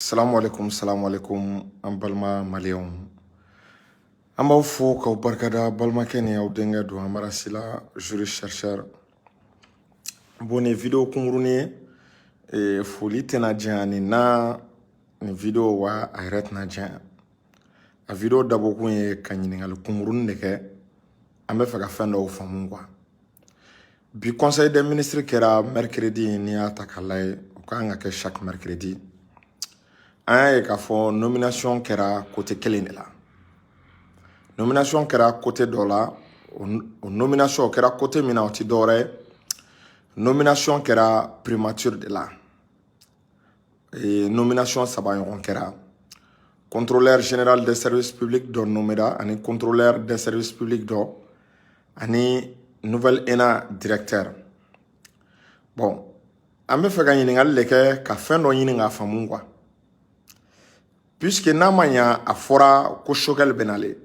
Salamu alaikum, salamu alaikum, an balima maliyɛnw. An b'aw fo k'aw barikada. Balimakɛ ni aw denkɛ don, Amara Sila, juriste chercheur. Bon, nin vidéo kunkurunin ye, foli tɛna janya nin na. Nin vidéo wa, a yɛrɛ tɛna janya. A vidéo dabɔkun ye ka ɲininkali kunkurunin de kɛ. An bɛ fɛ ka fɛn dɔw faamu quoi. Bi conseil des ministres kɛra mercredi. N'i y'a ta k'a lajɛ, o kan ka kɛ chaque mercredi. An y'a ye k'a fɔ nomination kɛra côté kelen de la. Nomination kɛra côté dɔ la. O nomination o kɛra côté min na, o ti dɔwɛrɛ ye, nomination kɛra primature de la. Nomination saba ɲɔgɔn kɛra. Contrôleur général des services publics dɔ nommera, ani contrôleur des services publics dɔ, ani nouvelle ENA directeur. Bon, an bɛ fɛ ka ɲininkali de kɛ, ka fɛn dɔ ɲini k'a faamu quoi, puisque n'a ma ɲa a fɔra ko Choguel bɛ nalen.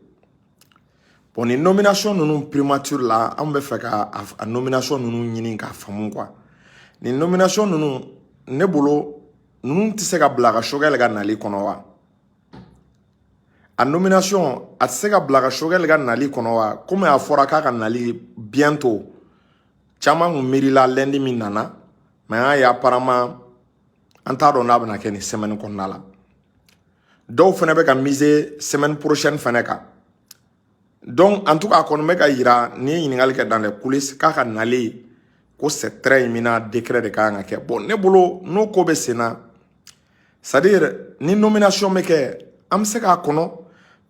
Bon, ni nomination ninnu primature la, an bɛ fɛ ka a nomination ninnu ɲini k'a faamu quoi. Ni nomination ninnu, ne bolo, ninnu tɛ se ka bila ka Choguel ka nali kɔnɔ wa? A nomination a tɛ se ka bila ka Choguel ka nali kɔnɔ wa? Komi a fɔra k'a ka nali bientôt, caman kun miirila lundi min nana, mais an y'a ye apparemment an t'a dɔn n'a bɛna kɛ nin semaine kɔnɔna la. Dɔw fana bɛ ka miser semaine prochaine fana kan. Donc en tout cas, a kɔni bɛ ka yira, n'i ye ɲininkali kɛ dans les coulisses, k'a ka nalen ko c'est très imminent, décret de kan ka kɛ. Bon, ne bolo, n'o ko bɛ sen na, c'est à dire ni nomination bɛ kɛ, an bɛ se k'a kɔnɔ,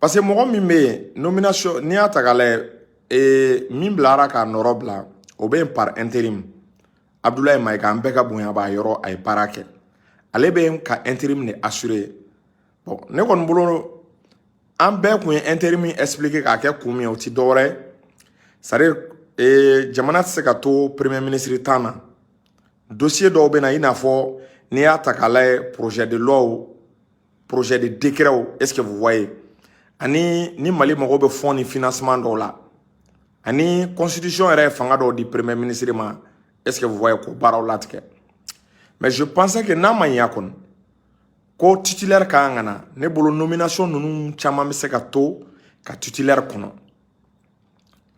parce que mɔgɔ min bɛ yen, nomination, n'i y'a ta k'a lajɛ, min bilara k'a nɔrɔ bila, o bɛ yen par intérim, Abdoulaye Maïga. An bɛɛ ka bonya b'a yɔrɔ, a ye baara kɛ, ale bɛ ka intérim de assurer. Bon, ne kɔni bolo, an bɛɛ kun ye intérim expliquer k'a kɛ kun min ye, o ti dɔwɛrɛ ye, c'est à dire jamana tɛ se ka to premier ministre tan na. Dossier dɔw bɛ na, i n'a fɔ n'i y'a ta k'a lajɛ, projet de loi, projet de décret, est ce que vous voyez, ani ni Mali mago bɛ fonds ni financement dɔw la, ani constitution yɛrɛ ye fanga dɔw di premier ministre ma, est ce que vous voyez, k'o baaraw latigɛ. Mais je pensais que n'a ma ɲa kɔni ko titulaire ka kan ka na, ne bolo, nomination ninnu caman bɛ se ka to ka titulaire kɔnɔ.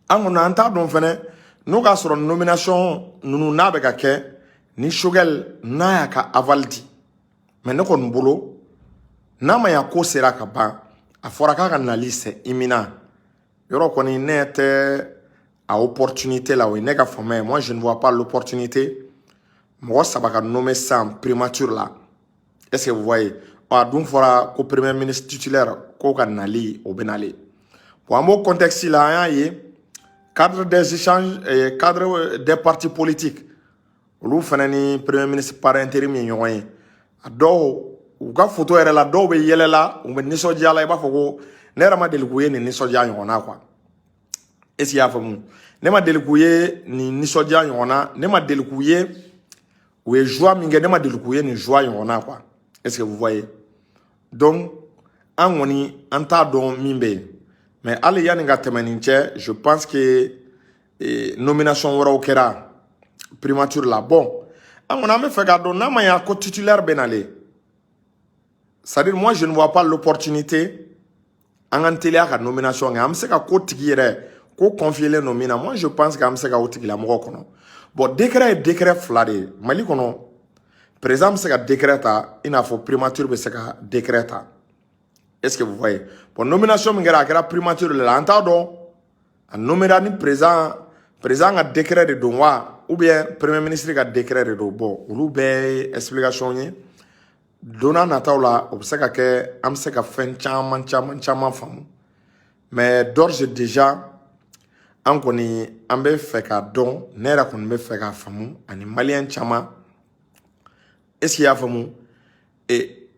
An kɔni an t'a dɔn fɛnɛ n'o k'a sɔrɔ nomination ninnu n'a bɛ ka kɛ ni Choguel n'a y'a ka aval di. Mais ne kɔni bolo, n'a ma ɲa ko sera ka ban, a fɔra k'a ka nali c'est imminent, yɔrɔ kɔni ne tɛ a opportunité la. O ye ne ka faamuya ye. Moi, je ne vois pas l'opportunité mɔgɔ saba ka nommer sisan primature la, est ce que vous voyez. A dun fɔra ko premier ministre titulaire k'o ka nali, o bɛ nalen. Bon, an b'o contexte la, an y'a ye cadre des échanges, cadre des partis politiques, olu fana ni premier ministre par intérim ye ɲɔgɔn ye. A dɔw u ka photo yɛrɛ la, dɔw bɛ yɛlɛ la, u bɛ nisɔndiya la, i b'a fɔ ko ne yɛrɛ ma deli k'u ye nin nisɔndiya ɲɔgɔn na quoi. Est ce que i y'a faamu? Ne ma deli k'u ye nin nisɔndiya ɲɔgɔn na. Ne ma deli k'u ye u ye joie min kɛ, ne ma deli k'u ye nin joie ɲɔgɔn na quoi. Est ce que vous voyez? Donc an kɔni an t'a dɔn min bɛ yen. Mais hali yanni ka tɛmɛ nin cɛ, je pense que nomination wɛrɛw kɛra primature la. Bon, an kɔni an bɛ fɛ k'a dɔn n'a ma ɲa ko titulaire bɛ nalen, c'est à dire moi, je ne vois pas l'opportunité an k'an teliya ka nomination kɛ. An bɛ se ka ko tigi yɛrɛ ko confier don min na, moi je pense qu'an bɛ se ka o tigilamɔgɔ kɔnɔ. Bon, décret ye décret fila de ye Mali kɔnɔ. Président bɛ se ka décret ta, i n'a fɔ primature bɛ se ka décret ta, est ce que vous voyez. Bon, nomination min kɛra, a kɛra primature de la. An t'a dɔn a nommera ni président ka décret de don wa, ou bien premier ministre ka décret de don. Bon, olu bɛɛ ye explication ye. Don n'a nataw la, o bɛ se ka kɛ, an bɛ se ka fɛn caman caman caman faamu. Mais d'ores et déjà, an kɔni an bɛ fɛ k'a dɔn, ne yɛrɛ kɔni bɛ fɛ k'a faamu, ani maliyɛn caman. Est ce que i y'a faamu? E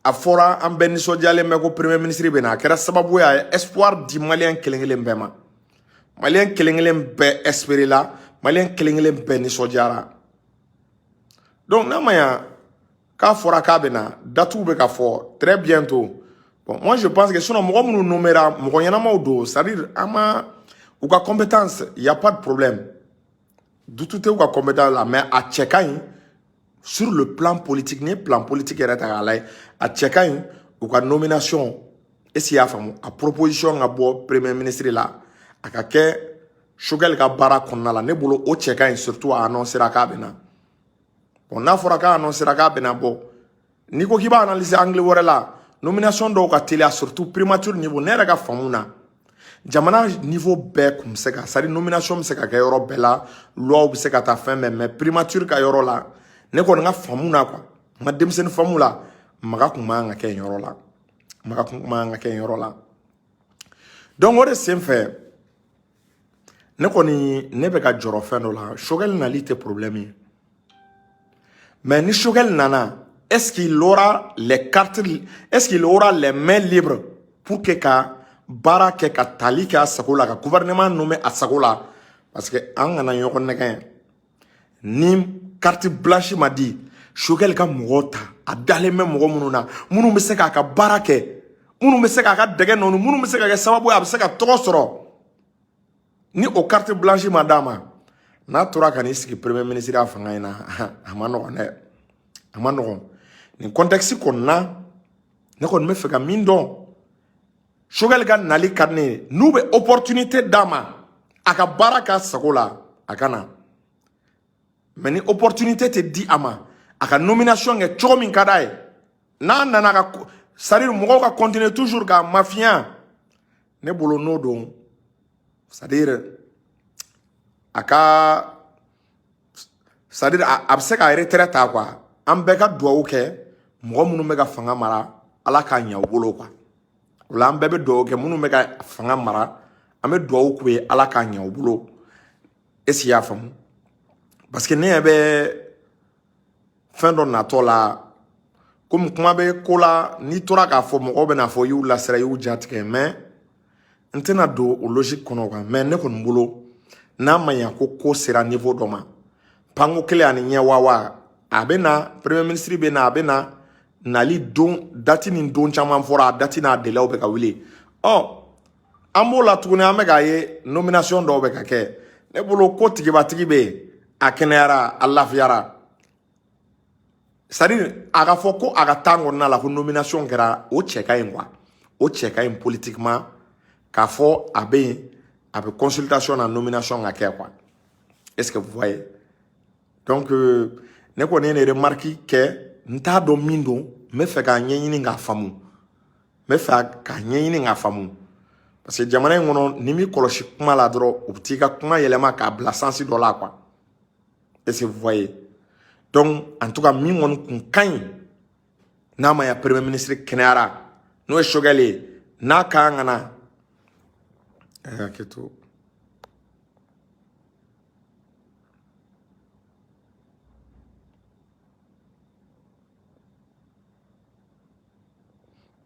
a fɔra, an bɛɛ nisɔndiyalen bɛ ko premier ministre bɛ na. A kɛra sababu ye a ye espoir di maliyɛn kelen kelen bɛɛ ma. Maliyɛn kelen kelen bɛɛ espérer la, maliyɛn kelen kelen bɛɛ nisɔndiyara. Donc n'a ma ɲa k'a fɔra k'a bɛ na, datiw bɛ ka fɔ très bientôt. Bon, moi je pense que sinon mɔgɔ minnu nommera, mɔgɔ ɲɛnamaw don, c'est à dire an ma u ka compétence, y a pas de problème, doute tɛ u ka compétence la, mais a cɛ ka ɲi. Sur le plan politique, n'i ye plan politique yɛrɛ ta k'a lajɛ, a cɛ ka ɲi u ka nomination, est ce que i y'a faamu, a proposition ka bɔ premier ministre la, a ka kɛ Choguel ka baara kɔnɔna la. Ne bolo, o cɛ ka ɲi, surtout a annoncera k'a bɛ na. Bon, n'a fɔra k'a annoncera k'a bɛ na, bɔ n'i ko k'i b'a analyser angle wɛrɛ la, nomination dɔw ka teliya, surtout primature niveau. Ne yɛrɛ ka faamu na, jamana niveau bɛɛ kun bɛ se ka, c'est à dire nomination bɛ se ka kɛ yɔrɔ bɛɛ la, loi bɛ se ka taa fɛn bɛɛ, mais primature ka yɔrɔ la, ne kɔni ka faamu na quoi, n ka denmisɛnnin faamu la, maga kun man kan ka kɛ yen yɔrɔ la, maga kun man kan ka kɛ yen yɔrɔ la. Donc o de sen fɛ, ne kɔni, ne bɛ ka jɔrɔ fɛn dɔ la. Choguel nali tɛ problème ye, mais ni Choguel nana, est-ce qu'il aura les cartes, est-ce qu'il aura les mains libres pour que ka baara kɛ, ka tali kɛ a sago la, ka gouvernement nommer a sago la? Parce que an kana ɲɔgɔn nɛgɛn, ni carte blanche ma di Choguel ka mɔgɔw ta, a dalen bɛ mɔgɔ minnu na, minnu bɛ se k'a ka baara kɛ, minnu bɛ se k'a ka dɛgɛ nɔɔni, minnu bɛ se ka kɛ sababu ye a bɛ se ka tɔgɔ sɔrɔ, ni o carte blanche ma d'a ma, n'a tora ka n'i sigi premier ministre ya fanga in na, a ma nɔgɔn dɛ, a ma nɔgɔn. Nin contexte kɔni na, ne kɔni bɛ fɛ ka min dɔn, Choguel ka nali ka di ne ye n'u bɛ opportunité d'a ma a ka baara k'a sago la, a ka na. Mais ni opportunité tɛ di a ma a ka nomination kɛ cogo min ka d'a ye, n'a nana ka, c'est à dire mɔgɔw ka continuer toujours k'a mafiya, ne bolo n'o don, c'est à dire a ka, c'est à dire a bɛ se ka retraite ta quoi. An bɛɛ ka duwawu kɛ mɔgɔ minnu bɛ ka fanga mara, Ala k'a ɲɛ u bolo quoi. O la, an bɛɛ bɛ duwawu kɛ minnu bɛ ka fanga mara, an bɛ duwawu k'u ye, Ala k'a ɲɛ u bolo. Est ce que i y'a faamu? Parce que ne ɲɛ bɛ fɛn dɔ natɔ la, komi kuma bɛ ko la, n'i tora k'a fɔ, mɔgɔw bɛna fɔ i y'u lasira, i y'u jatigɛ, mais n tɛna don o logique kɔnɔ quoi. Mais ne kɔni bolo, n'a ma ɲɛ ko ko sera niveau dɔ ma, panko kelen ani ɲɛ wawa, a bɛ na, premier ministre bɛ na, a bɛ na nali don date ni don caman fɔra, a date n'a délai bɛ ka wuli. Ɔ, an b'o la tuguni, an bɛ k'a ye nomination dɔw bɛ ka kɛ. Ne bolo, ko tigibatigi bɛ yen, a kɛnɛyara, a lafiyara, c'est à dire a ka fɔ ko a ka temps kɔnɔna la ko nomination kɛra, o cɛ ka ɲi quoi, o cɛ ka ɲi politiquement k'a fɔ a bɛ yen, a bɛ consultation na, nomination ka kɛ quoi. Est ce que vous voyez? Donc ne kɔni ye nin remarque kɛ, n t'a dɔn min don, n bɛ fɛ k'a ɲɛɲini k'a faamu, n bɛ fɛ k'a ɲɛɲini k'a faamu, parce que jamana in kɔnɔ, ni m'i kɔlɔsi kuma la dɔrɔn, u bɛ t'i ka kuma yɛlɛma k'a bila sens dɔ la quoi. Est ce que vous voyez? Donc en tout cas, min kɔni kun ka ɲi, n'a ma ɲa premier ministre kɛnɛyara, n'o ye Choguel ye, n'a ka kan ka na, hakɛ to.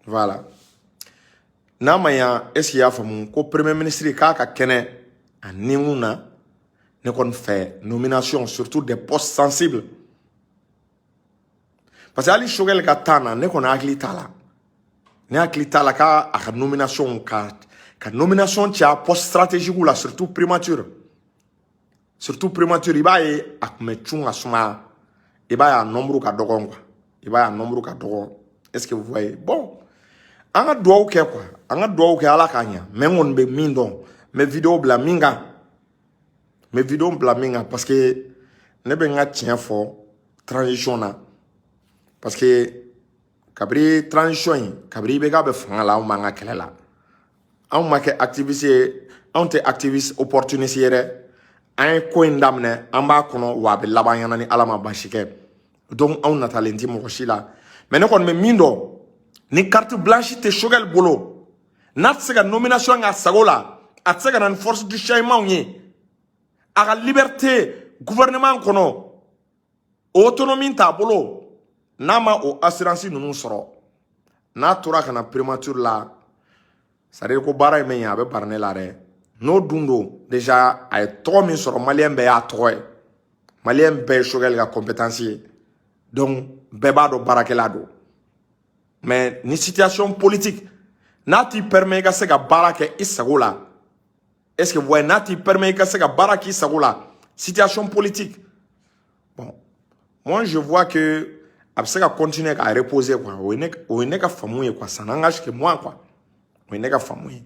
Voilà, n'a ma ɲa, est ce que i y'a faamu ko premier ministre k'a ka kɛnɛ a nikun na, ne kɔni fɛ, nomination, surtout des postes sensibles, parce que hali Choguel ka temps na, ne kɔni hakili t'a la, ne hakili t'a la k'a a ka nomination ka nomination caya poste stratégique la, surtout primature, surtout primature. I b'a ye a tun bɛ cun ka sumaya, i b'a ye a nombre ka dɔgɔn quoi, i b'a ye a nombre ka dɔgɔn. Est ce que vous voyez? Bon, an ka duwawu kɛ quoi, an ka duwawu kɛ, Ala k'a ɲa. Mais n kɔni bɛ min dɔn, n bɛ vidéo bila min kan, n bɛ vidéo bila min kan, parce que ne bɛ n ka tiɲɛ fɔ transition na, parce que kabiri transition in, kabiri IBK bɛ fanga la, anw b'an ka kɛlɛ la. Anw ma kɛ activiste ye, anw tɛ activiste opportuniste ye dɛ. An ye ko in daminɛ, an b'a kɔnɔ, wa a bɛ laban ɲana ni Ala ma baasi kɛ. Donc anw natalen tɛ mɔgɔ si la. Mais ne kɔni bɛ min dɔn, ni carte blanche tɛ Choguel bolo, n'a tɛ se ka nomination k'a sago la, a tɛ se ka na ni force du changement ye, a ka liberté gouvernement kɔnɔ, autonomie t'a bolo, n'a ma o assurance ninnu sɔrɔ, n'a tora ka na primature la, c'est à dire ko baara in bɛ ɲɛ, a bɛ bari ne la dɛ. N'o dun don, déjà a ye tɔgɔ min sɔrɔ, maliyɛn bɛɛ y'a tɔgɔ ye, maliyɛn bɛɛ ye Choguel ka compétence ye, donc bɛɛ b'a dɔn baarakɛla don. Mais ni situation politique n'a t'i permet i ka se ka baara kɛ i sago la, est ce que vous voyez, n'a t'i permet i ka se ka baara k'i sago la, situation politique, bon, Moi, je vois que a bɛ se ka continuer k'a reposer quoi. O ye ne ka faamu ye quoi. Ça n'engage que moi quoi. O ye ne ka faamu ye.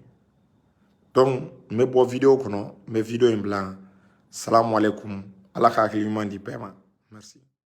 Donc n bɛ bɔ vidéo kɔnɔ, n bɛ vidéo in bila. Salamu alaikum, Ala ka hakili ɲuman di bɛɛ ma. Merci.